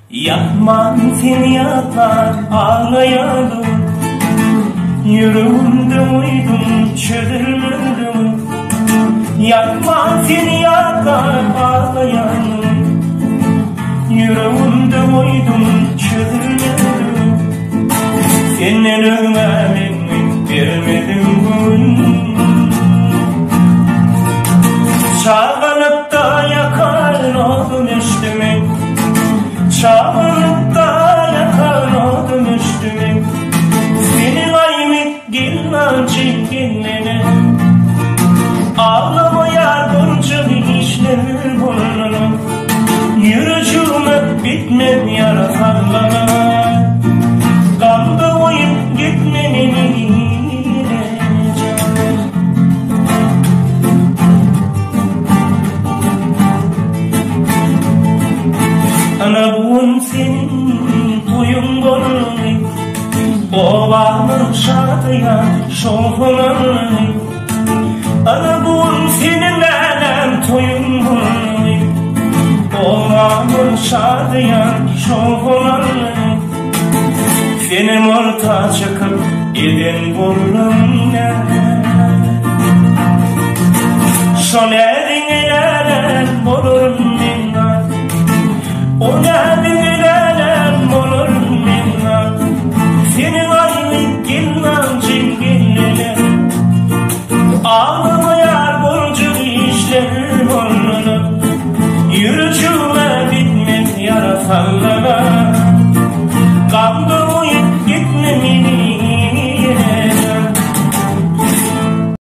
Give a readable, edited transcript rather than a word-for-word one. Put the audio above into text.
Ýatman seni ýatlap aglaýaryn Ýüregimde goýdum çözülmedim Ýatman seni ýatlap aglaýaryn Ýüregimde goýdum çözülmedim Senden öňe men bermedim göwün Çagalykda ýakan odum öçdümi Çagalykda ýakan odum öçdümi Seniň aýymy gelnaçy gelnene Aglamaýar bunca işler bolnana Ýürejigime bitmez ýara sallana Gamda goýup gitme meni Ana bu gün seniň toýuň boldy, Obamyň şadyýan şowhunly. Ana bu gün seniň älem toýuň boldy, Obamyň şadyýan şowhunly. Senem orta çykyp eden bolduň nä? Şo nä?